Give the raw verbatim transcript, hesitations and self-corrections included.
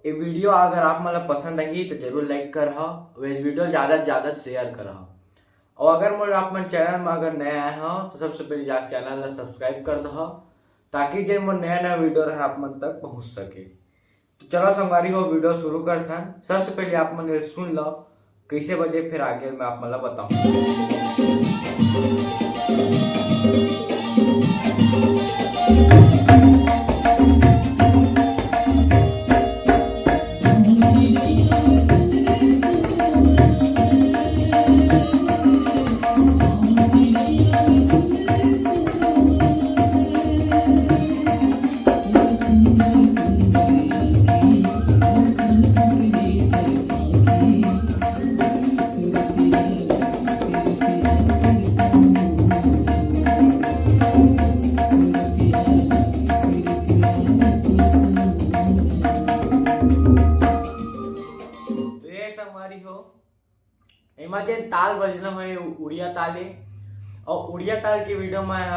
ये वीडियो अगर आप मन ला पसंद आही तो जरूर लाइक करहा, अउ इस वीडियो ला ज्यादा से ज्यादा शेयर करहा। अउ अगर मोर आप मन चैनल में अगर नया आए हो तो सबसे पहले जाके चैनल ला सब्सक्राइब कर दहा, ताकि जे मोर नया नया वीडियो रहे आप मन तक पहुंच सके। तो चलो संगवारी हो, वीडियो शुरू करथन। सबसे पहले आप मन ये सुन लो, कैसे बजे फिर आगे मैं आप मन ला बताऊं। तो ये संगवारी हो, एमा जेन ताल बजना हे, उड़िया ताल ए। अउ उड़िया ताल के वीडियो में